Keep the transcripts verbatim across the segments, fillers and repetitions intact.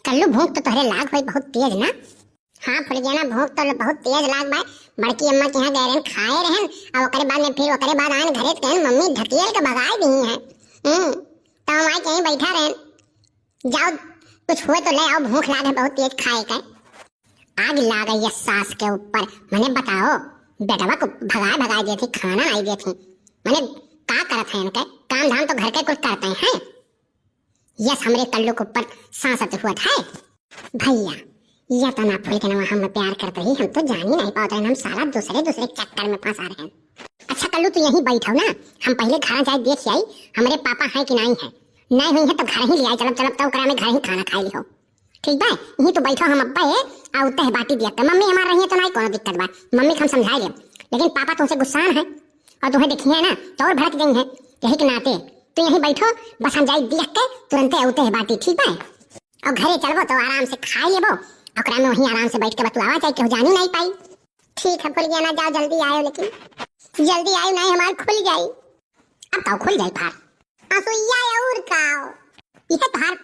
कल्लू, भूख तो तोहरे लाग होई बहुत तेज ना? हाँ फुलगेना, भूख तो बहुत तेज लाग बा। बड़की अम्मा के यहाँ गए रहन, खाए रहन, और ओकरे बाद में फिर ओकरे बाद आन घरे त कहन, मम्मी ढकेल के भगाए दी है। हम्म, तो हम आए कहीं बैठा रहन। जाओ, कुछ हुए तो ले आओ, भूख लाग है बहुत तेज खाए के। आग लाग गई है सास के ऊपर। मने बताओ, बेटवा को भगाए भगाए देती, खाना नहीं देती। मने का करत है इनके? काम धाम तो घर के कुल करते हैं। यस, हमरे कल्लू के ऊपर सांसत हुआ था। भैया, यह तो ना फुलगेनवा हम प्यार करते ही, हम तो जान ही नहीं पाते हैं, हम साला दूसरे दूसरे चक्कर में फंसा रहे हैं। अच्छा कल्लू, तू यहीं बैठो ना, हम पहले घर जाए देख आई, हमरे पापा हैं कि नहीं है। नहीं हुई है तो घर ही ले आई, चलब चलब तो ओकरा में घर ही खाना खाए लिहो। ठीक बा, यहीं तो बैठो, हम अब्बा है, आ उत्ते है बाटी दिया। मम्मी हमार रही है तो नहीं कोनो दिक्कत बा, मम्मी के हम समझाए लेब। लेकिन पापा तुमसे गुस्सान है और तुम्हें देखिए ना तो और भड़क गई है। यही के नाते तू यहीं बैठो, बस हम जाई दिया के तुरंते उत्ते है बाटी, ठीक बा? और घरे चलबो तो आराम से खा लेबो, ओकरा में वहीं आराम से बैठ के बतुआवा जाए, केहू जानी नहीं पाई। ठीक है फुलगेना, जाओ जल्दी आयो, लेकिन जल्दी आयो नहीं हमार खुल जाई। अब तो खुल जाई फार। असुइया और का? यह तोहार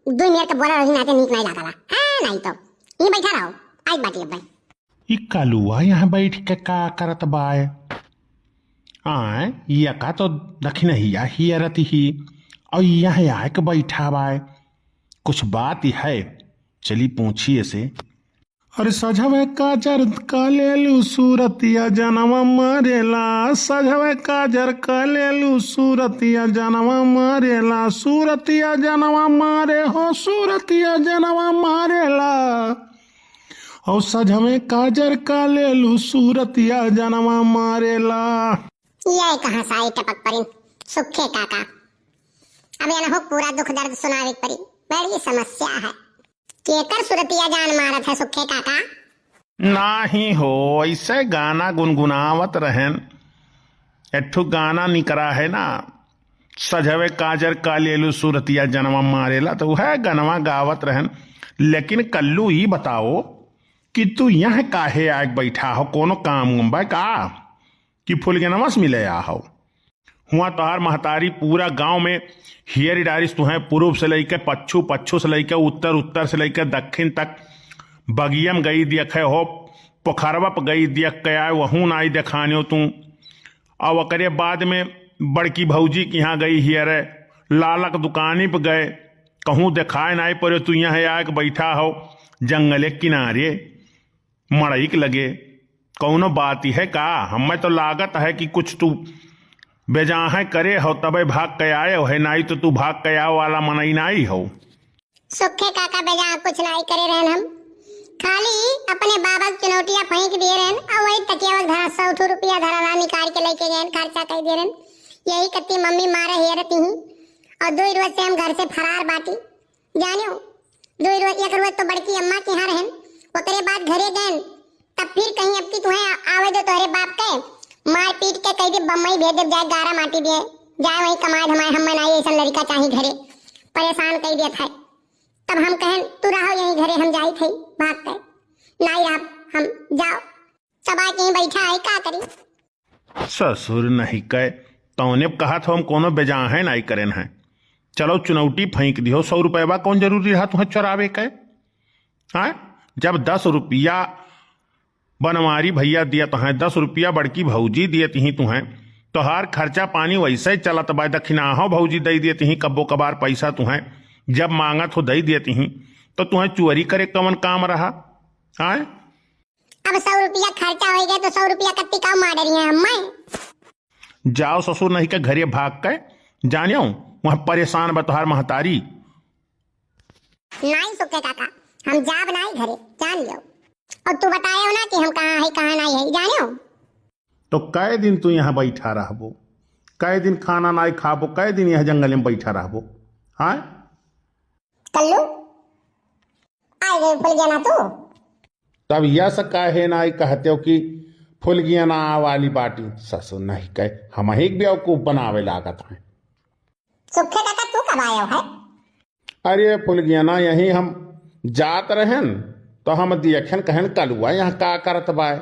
दुई मेर के बोला रही नाते नीक नहीं लागला। हाँ, नहीं तो। यहीं बैठा रहो। आई बाटी अब भाई। ई कलुआ यहाँ बैठ के का करत बाय? आय, यका तो दखिनहिया हियरत ही, और यहाँ आके बैठा बाय। कुछ बात ही है, चली पूछी एसे। अरे सजवे काजर का लेलू सूरतिया जनवा मारेला, सजवे काजर का लेलू सूरतिया जनवा मारेला, सूरतिया जनवा मारे हो, सूरतिया जनवा मारेला। और सजवे काजर का लेलू सूरतिया जनवा मारेला। ये कहाँ से आई टपक परी सुखे काका? अब एनहू पूरा दुख दर्द सुनावे के परी, बड़ी समस्या है। केकर सुरतिया जान मारत है सुखे काका? नाही हो, ऐसे गाना गुनगुनावत रहन। एक ठो गाना निकरा है ना, सजवे काजर का लेलू सूरतिया जनवा मारेला, तो वह गनवा गावत रहन। लेकिन कल्लू ई बताओ कि तू यहाँ काहे आके बैठा हो, कोनो काम उम बा का? कि फुलगेनवा से मिले आ हो। हुआ तोहार महतारी पूरा गांव में हियरी डारिस तुहें, पूरब से लइके पच्छू, पच्छू से लइके उत्तर, उत्तर से लइके दक्षिण तक। बगियम गई देखे हो, पोखरवा प गई देख के आए, वहू नाई देखान्यो तू। और ओकरे बाद में बड़की भौजी के यहाँ गई हियरे, लालक दुकानी प गए, कहूँ देखाए नाई पड़े, तू यहाँ आके बैठा हो जंगले किनारे। मड़ई के लगे कौनो बात ही है का? हमें तो लागत है कि कुछ तू बेजाहें करे हो, तबे भाग के आए हो, है नाई तो तू भाग के आवे वाला मनई नाई हो। सुखे काका बेजा कुछ नाई करे रहन हम, खाली अपने बाबा के चुनौटिया फेंक दिए रहन और वही तकिया में धरा सौ ठो रुपया धरा रहा, निकाल के लेके गए, खर्चा कर दिए रहन। यही कत्ती मम्मी मारे हेरती ही और दो रोज से हम घर से फरार बाटी। जानियो, दो रोज, एक रोज तो बड़की अम्मा के यहाँ रहन, ओकरे बाद घरे गएन, तब फिर कहीं अब की तुहें आ-, आवे दो तोहरे बाप के, मार पीट के कह दे बम्बई भेज दे, जाए गारा माटी दिए, जाए वहीं कमाए धमाए, हम नाई ऐसा लड़का चाही घरे, परेशान कर दिया था। तब हम कहन तू रहो यहीं घरे, हम जाई थे भाग के, नाई रह हम, जाओ। तब आके यहीं बैठा है, का करी? ससुर नहीं कहे, तौने कहत हो हम कोनो बेजाहें नाई करेन हैं। चलो चुनौटी फेंक दिहो, सौ रुपयवा कौन जरूरी रहा तुहें चोरावे के? हाँ, जब दस रुपया बनवारी भैया दियत हैं, दस रुपया बड़की भौजी दियत ही तुहें, तोहार खर्चा पानी वैसे ही चलत बा, दक्षिणा हो भौजी दे दियत ही, कब्बो कबार पैसा तुहें जब मांगत हो दे दियत ही, तो तुहें चोरी करे कवन काम रहा? हाँ, अब सौ रुपया खर्चा हो गया तो सौ रुपया कत्ती का मार रही है अम्मा? जाओ ससुर नहीं के घरे भाग के, जानियो वहाँ परेशान बा तोहार महतारी। नाई सुखे काका, हम जाब नाई घरे, जान लियो। और तू बतायो ना कि हम कहाँ है, कहाँ नाई है, जानियो। तो कै दिन तू यहाँ बैठा रहबो, कै दिन खाना नाई खाबो, कै दिन यहाँ जंगल में बैठा रहबो? हाँ कल्लू, आए गए फुलगेना तू? तब यस काहे नाई कहते हो कि फुलगेना वाली बाटी? ससुर नहीं कहे, हम ही बेवकूफ बनावे लागत हैं। सुखे काका, तू कब आयो है? अरे फुलगेना, यहीं हम जात रहन तो हम देखन कहन कलुआ यहाँ का करत बाय,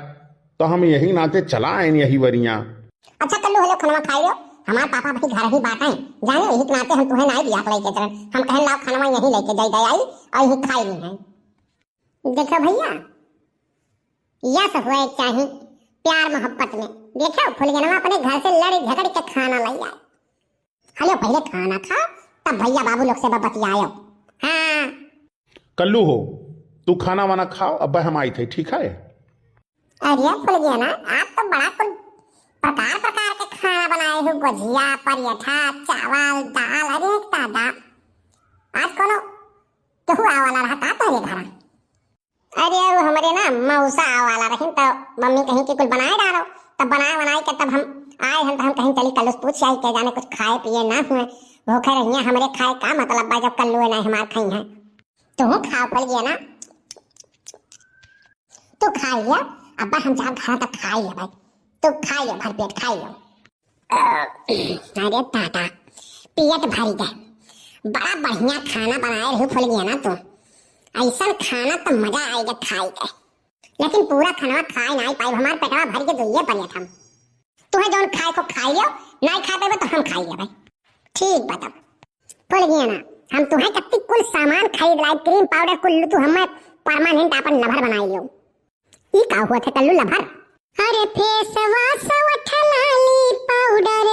तो हम यही नाते चला आइन यही वरिया। अच्छा कल्लू, हेलो, खनवा खाई लो, हमार पापा भाई घर ही बाटे, जाने यही के नाते हम तुहे नाई बियाह लइके चलन। हम कहन लाओ खानवा यहीं लइके जाई दे आई और यहीं खाई ली हैं। देखो भैया, यस होए चाही प्यार मोहब्बत में। देखो फुलगेनवा अपने घर से लड़ झगड़ के खाना लाई आए। हलो पहले खाना खाओ, तब भैया बाबू लोग से ब-, बतियाओ। हाँ। कल्लू हो, तू खाना वाना खाओ, अब हम आई थे, ठीक है? अरे फुलगेना, आप तो बड़ा कुल प्रकार प्रकार के खाना बनाए हो, गुजिया, पराठा, चावल, दाल। अरे दादा, आज कोनो केहू आवे वाला रहा का तोहरे घरा? अरे वो हमरे ना मौसा आवे वाला रही, तो मम्मी कहीं कि कुल बनाए डालो, तब बनाए बनाए के तब हम आए हम, तो हम कहीं चली कल्लू से पूछ आई के जाने कुछ खाए पिए ना हुए, भूखे रहिए। हमरे खाए का मतलब बा जब कल्लू ना हमार खाई हैं। तू खाओ फुलगेना, तू खा लिया, अब हम जा घर तक खाई ले भाई, तू खा लिया, भर पेट खाई लिया। अरे दादा, पेट भर गए, बड़ा बढ़िया खाना बनाए रही फुलगेना तू। ऐसा खाना तो मजा आएगा खाई के, लेकिन पूरा खाना खाए नहीं पाई, हमार पेटवा भर के दुइये परेट हम। तुहे जौन खाए को खाई लियो, नहीं खा पेबे तो हम खाई लेबे। ठीक बा तब। फुलगेना, हम तुहे कत्ती कुल सामान खरीद लाई, क्रीम पाउडर कुल, तू हमें परमानेंट अपन लभर बनाई लियो। ई का हुआ थे कल्लू लभर? अरे फेस वाश, ओठ लाली पाउडर,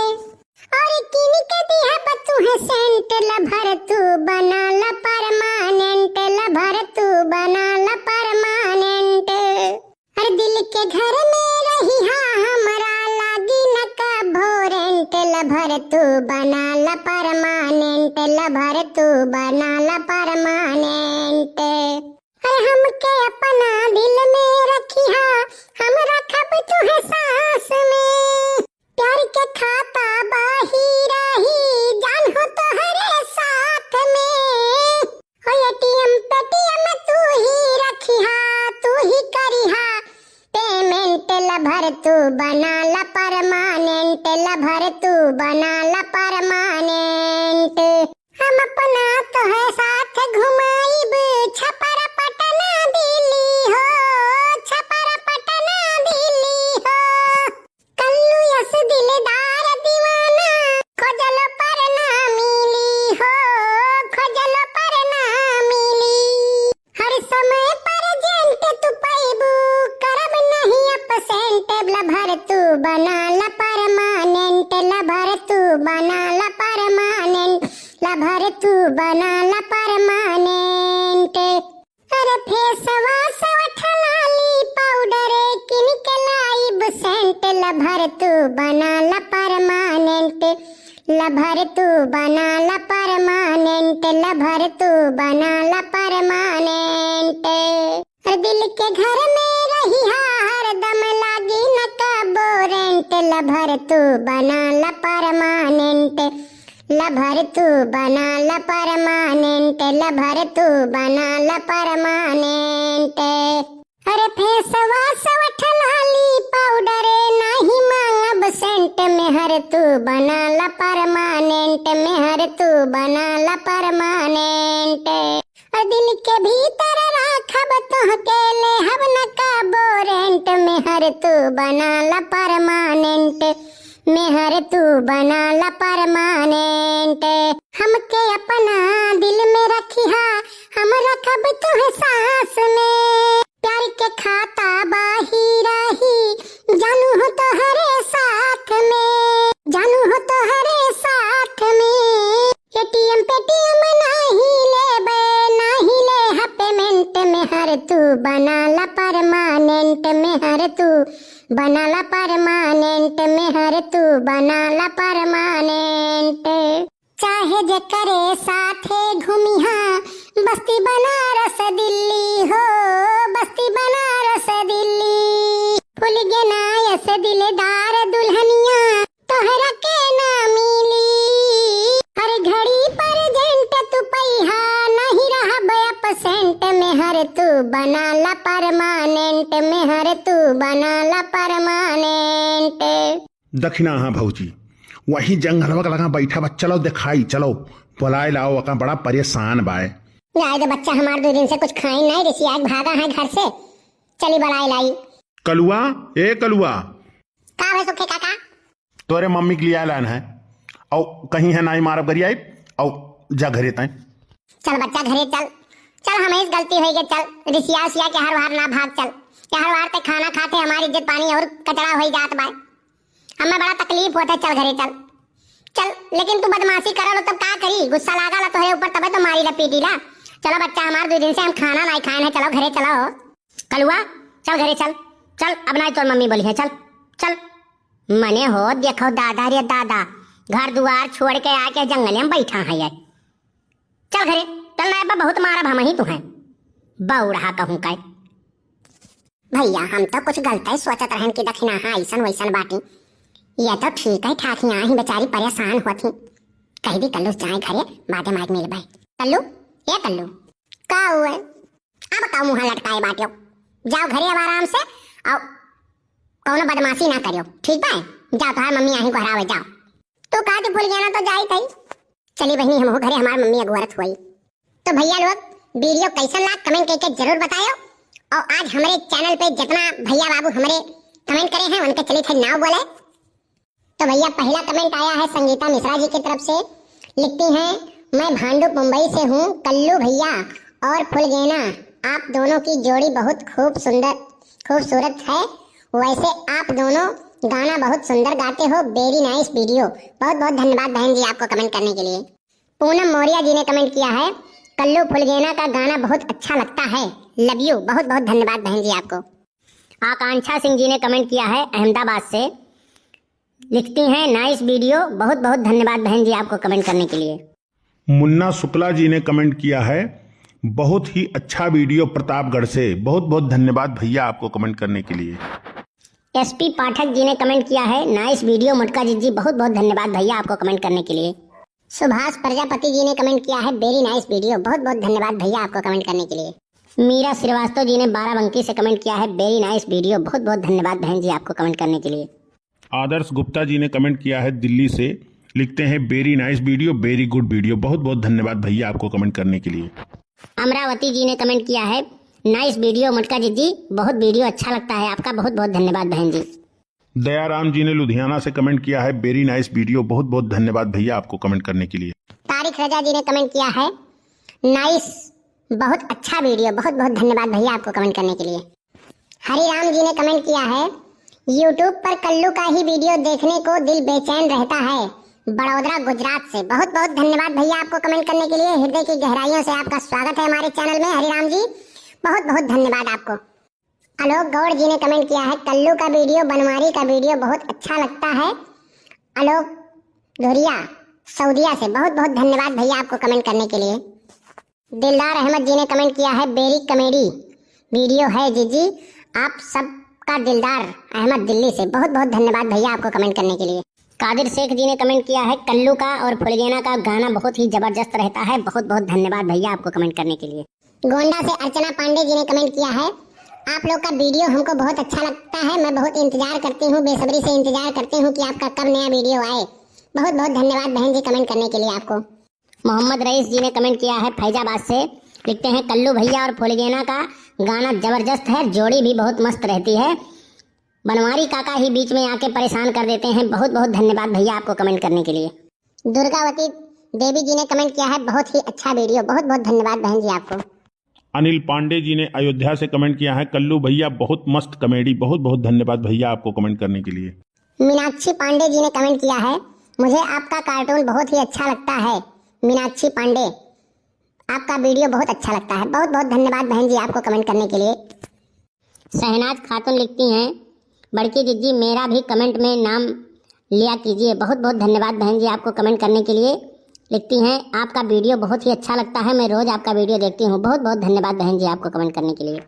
और किन के दिहब तुहे सेंट, लभर तू बना ला परमानेंट, लभर तू बना ला परमानेंट। हर दिल के घर में रहिहा, हमरा लागी न कभो रेंट, लभर तू बना ला परमानेंट, लभर तू बना ला परमानेंट। अरे हमके अपना दिल में रखिहा, हम रखब तुहे सांस में। प्यार के खाता बाही रही, जान हो तोहरे साथ में। हो एटीएम पेटीएम तू ही रखिहा, तू ही करिहा पेमेंट, लभर तू बना ला परमानेंट, लभर तू बना ला परमानेंट। हम अपना तोहे साथ घुमाइब छपरा पटना दिल्ली हो, छपरा पटना दिल्ली हो। कल्लू यस दिलदार दीवाना, खोजलो पर ना मिली हो, खोजलो पर ना मिली। हर समय प्रेजेंट तू पइबू, करब नहीं एब्सेंट, लभर तू बना ला परमानेंट, लभर तू बना ला परमानेंट, लभर तू बना ला परमानेंट। अरे फेस वाश, ओठ लाली पाउडर, किन के लाइब सेंट, लभर तू बना ला परमानेंट, लभर तू बना ला परमानेंट, लभर तू बना ला परमानेंट। अरे दिल के घर में रहिहा हरदम, लागी न कबो रेंट, लभर तू बना ला परमानेंट, लभर तू बना ला परमानेंट, लभर तू बना ला परमानेंट। अरे फेस वाश, ओठ लाली पाउडर, नाही मांगब सेंट, मेहर तू बना ला परमानेंट, मेहर तू बना ला परमानेंट। अरे दिल के भीतर राखब तोहके, लेहब न कबो रेंट, मेहर तू बना ला परमानेंट, मेहर तू बना ला परमानेंट। हमके अपना दिल में रखिहा, हम रखब तुहे सांस में। प्यार के खाता बाही रही, जानू हो तोहरे साथ में, जानू हो तोहरे साथ में। एटीएम पेटीएम नाही लेबे, नाही लेहा पेमेंट, मेहर तू बना ला परमानेंट, मेहर तू बना ला परमानेंट, मेहर तू बना ला परमानेंट। चाहे जेकरे साथे घूमिहा, बस्ती बनारस दिल्ली हो, बस्ती बनारस दिल्ली। फुलगेना यस दिलदार दुल्हनिया, तोहरा के ना मिली। हर घड़ी प्रेजेंट तू पइहा, नहीं रहब एब्सेंट, मेहर तू बना ला परमानेंट, मेहर तू बना ला परमानेंट। दखिना, हाँ भौजी, वही जंगलवा के लगा बैठा बा, चलो देखाई, चलो बोलाए लाओ, ओका बड़ा परेशान बाए। जाए दे बच्चा, हमार दो दिन से कुछ खाई नहीं, रिसिया के भागा है घर से, चली बोलाए लाई। कलुआ, ए कलुआ। का भाई सुखे काका? तोरे मम्मी के लिए लान है। अउ कहीं है नाई मारब गरियाई, अउ जा घरे तैं। चल बच्चा घरे चल, चल हमहिस गलती होइ गै, चल रिसिया उसिया के हर वार ना भाग, चल के हर वार तैं खाना खाथे हमार इज्जत पानी अउर कचड़ा होइ जात बाय। हमें बड़ा तकलीफ होत है, चल घरे चल। चल, लेकिन तू बदमाशी करल हो तब का करी? गुस्सा लागल है तोहरे ऊपर तबे तो मारी ला पीटी ला। चलो बच्चा हमार, दुइ दिन से हम खाना नाई खाएन है, चलो घरे चलो। कलुआ, चल घरे चल, चल अब नाई तोर मम्मी बोलिहैं, चल, चल। मने हो देखो दादा रे दादा, घर दुआर छोड़ के आके जंगले में बैठा है ये। चल घरे, चल नाई बा बहुत मारब हमहीं तुहैं। बौड़हा कहूँ का। भइया, हम तउ कुछ गलतै सोचत रहेन कि दखिनहा अइसन वइसन बाटी। ये तउ ठीकै ठाक ही, आही बेचारी परेसान होत ही। कहि दी कल्लू जाए घरे, बादे माइक मिलबै। कल्लू, ए कल्लू, का हुए? अब का मुँह लटकाए बाट्यो? जाओ घरे अब आराम से, अउ कउनो बदमाशी ना करियो, ठीक बा? जाओ, तोहार मम्मी आही गोहरावे, जाओ। तू कहा थी फुलगेना तउ जाई थई। चली बहिनी, हमहू घरे हमार मम्मी अगोरत होई। तो भइया लोग, video कइसन लाग comment कइके जरूर बतायो। अउर आज हमरे channel पे जितना भइया बाबू हमरे comment करे हैं उनके चली थे नाव बोले। तो भइया पहला comment आया है संगीता मिश्रा जी की तरफ से, लिखती हैं, "मैं भांडुप मुंबई से हूँ, कल्लू भइया और फुलगेना आप दोनों की जोड़ी बहुत खूब सुंदर, खूबसूरत है। वैसे आप दोनों गाना बहुत सुंदर गाते हो, very nice video।" बहुत बहुत धन्यवाद बहन जी आपको comment करने के लिए। पूनम मौर्य जी ने comment किया है, "कल्लू फुलगेना का गाना बहुत अच्छा लगता है, love you।" बहुत बहुत धन्यवाद बहन जी आपको। आकांक्षा सिंह जी ने comment किया है अहमदाबाद से, लिखती हैं, "Nice video।" बहुत बहुत धन्यवाद बहन जी आपको comment करने के लिए। मुन्ना शुक्ला जी ने comment किया है, "बहुत ही अच्छा video प्रतापगढ़ से।" बहुत बहुत धन्यवाद भइया आपको comment करने के लिए। एसपी पाठक जी ने comment किया है, "Nice video मोटका जिज्जी।" बहुत बहुत धन्यवाद भइया आपको comment करने के लिए। सुभाष प्रजापति जी ने comment किया है, "Very nice video।" बहुत बहुत धन्यवाद भइया आपको comment करने के लिए। मीरा श्रीवास्तव जी ने बाराबंकी से comment किया है, "Very nice video।" बहुत बहुत धन्यवाद बहन जी आपको comment करने के लिए। आदर्श गुप्ता जी ने comment किया है दिल्ली से, लिखते हैं, "Very nice video, very good video।" बहुत बहुत धन्यवाद भइया आपको comment करने के लिए। अमरावती जी ने comment किया है, "Nice video मोटका जिज्जी।" बहुत video अच्छा लगता है आपका, बहुत बहुत धन्यवाद बहन जी। दयाराम जी ने लुधियाना से comment किया है, "Very nice video।" बहुत बहुत धन्यवाद भइया आपको comment करने के लिए। तारिक रजा जी ने comment किया है, "Nice, बहुत अच्छा video।" बहुत बहुत धन्यवाद भइया आपको comment करने के लिए। हरिराम जी ने comment किया है, "YouTube पर कल्लू का ही video देखने को दिल बेचैन रहता है, बड़ोदरा गुजरात से।" बहुत बहुत धन्यवाद भइया आपको comment करने के लिए। हृदय की गहराइयों से आपका स्वागत है हमारे channel में हरिराम जी, बहुत बहुत धन्यवाद आपको। आलोक गौड़ जी ने comment किया है, "कल्लू का video, बनवारी का video बहुत अच्छा लगता है।" आलोक धुरिया सऊदिया से बहुत बहुत धन्यवाद भइया आपको comment करने के लिए। दिलदार अहमद जी ने comment किया है, "Very comedy video है जीजी, आप सबका दिलदार अहमद दिल्ली से।" बहुत बहुत धन्यवाद भइया आपको comment करने के लिए। कादिर शेख जी ने comment किया है, "कल्लू का और फुलगेना का गाना बहुत ही जबरदस्त रहता है।" बहुत बहुत धन्यवाद भइया आपको comment करने के लिए। गोंडा से अर्चना पांडे जी ने comment किया है, "आप लोग का video हमको बहुत अच्छा लगता है, मैं बहुत इंतजार करती हूँ, बेसब्री से इंतजार करती हूँ कि आपका कब नया video आए।" बहुत बहुत धन्यवाद बहन जी comment करने के लिए आपको। मोहम्मद रईस जी ने comment किया है फैजाबाद से, लिखते हैं, "कल्लू भइया और फुलगेना का गाना जबरदस्त है, जोड़ी भी बहुत मस्त रहती है। बनवारी काका ही बीच में आके परेशान कर देते हैं।" बहुत बहुत धन्यवाद भइया आपको comment करने के लिए। दुर्गावती देवी जी ने comment किया है, "बहुत ही अच्छा video।" बहुत बहुत धन्यवाद बहन जी आपको। अनिल पांडे जी ने अयोध्या से comment किया है, "कल्लू भइया बहुत मस्त comedy।" बहुत बहुत धन्यवाद भइया आपको comment करने के लिए। मीनाक्षी पांडे जी ने comment किया है, "मुझे आपका cartoon बहुत ही अच्छा लगता है।" मीनाक्षी पांडे, आपका video बहुत अच्छा लगता है। बहुत बहुत धन्यवाद बहन जी आपको comment करने के लिए। शहनाज खातून लिखती हैं, "बड़की जिज्जी, मेरा भी comment में नाम लिया कीजिए।" बहुत बहुत धन्यवाद बहन जी आपको comment करने के लिए। लिखती हैं, "आपका video बहुत ही अच्छा लगता है, मैं रोज आपका video देखती हूँ।" बहुत बहुत धन्यवाद बहन जी आपको comment करने के लिए।